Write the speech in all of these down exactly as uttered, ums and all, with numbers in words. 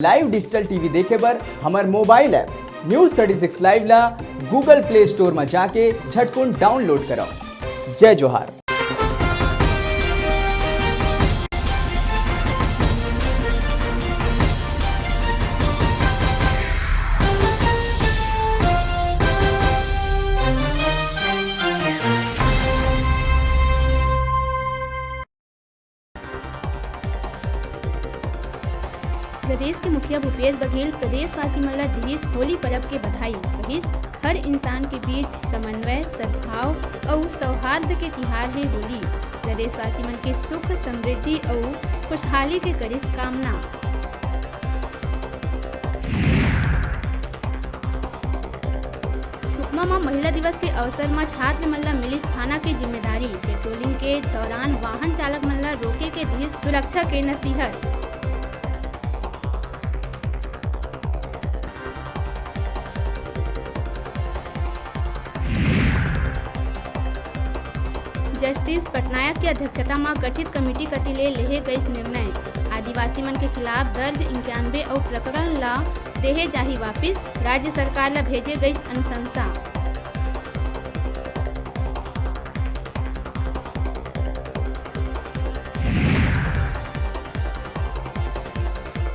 Live digital T V देखे बर हमर mobile app News thirty six Live ला Google Play Store म जाके झटकुन download करव। जय जोहार। प्रदेश के मुखिया भूपेश बघेल प्रदेशवासी मन ला दिहिस होली परब के बधाई। कहिस, हर इंसान के बीच समन्वय, सद्भाव अउ सौहार्द के तिहार हे होली। प्रदेशवासी मन के सुख, समृद्धि अउ खुशहाली के करिस कामना। सुकमा म महिला दिवस के अवसर म छात्र मन ल मिलिस थाना के जिम्मेदारी। पेट्रोलिंग के दौरान वाहन चालक मन ल रोके के दिस सुरक्षा के नसीहत। जस्टिस पटनायक के अध्यक्षता म गठित कमेटी कति ले लेहे गइस निर्णय। आदिवासी मन के खिलाफ दर्ज इक्यानवे अउ प्रकरण ल देहे जाही वापिस, राज्य सरकार ल भेजे गइस अनुशंसा।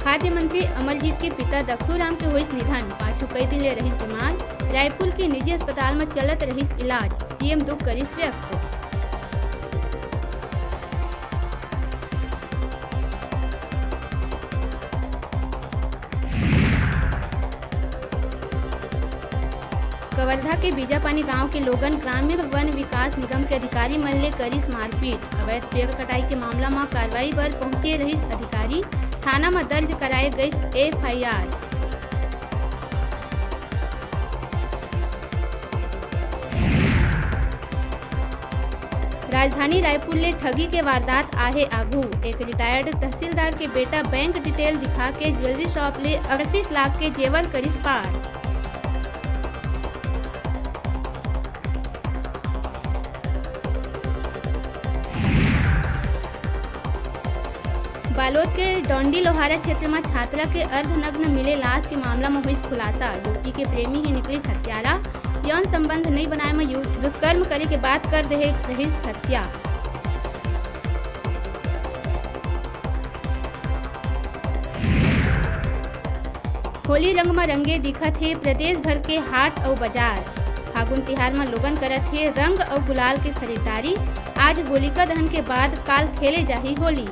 खाद्य मंत्री अमरजीत के पिता दखलू राम के होइस निधन, पाछू कई दिन ले रहिस बीमार। रायपुर के निजी अस्पताल म चलत रहिस इलाज, सीएम दुख करिस व्यक्त। कवर्धा के बीजापानी गांव के लोगन ग्रामीण वन विकास निगम के अधिकारी मन ले करिस मारपीट। अवैध पेड़ कटाई के मामला म कार्रवाई बर पहुंचे रहिस अधिकारी, थाना म दर्ज कराए गइस एफआईआर। राजधानी रायपुर ले ठगी के वारदात आहे आघू। एक रिटायर्ड तहसीलदार के बेटा बैंक डिटेल दिखा के ज्वेलरी शॉप ले अड़तीस लाख के जेवर करिस पार। बालोद के डोंडी लोहारा क्षेत्र म छात्रा के अर्धनग्न मिले लाश के मामला म होइस खुलासा। युवती के प्रेमी ही निकलिस हत्यारा। यौन संबंध नइ बनाए म यु-, दुष्कर्म करे के बात कर देहे रहिस हत्या। होली रंग म रंगे दिखत हे प्रदेश भर के हाट अउ बाजार। फागुन तिहार म लोगन करत हे रंग अउ गुलाल के खरीदारी। आज होलिका दहन के बाद काल खेले जाही होली।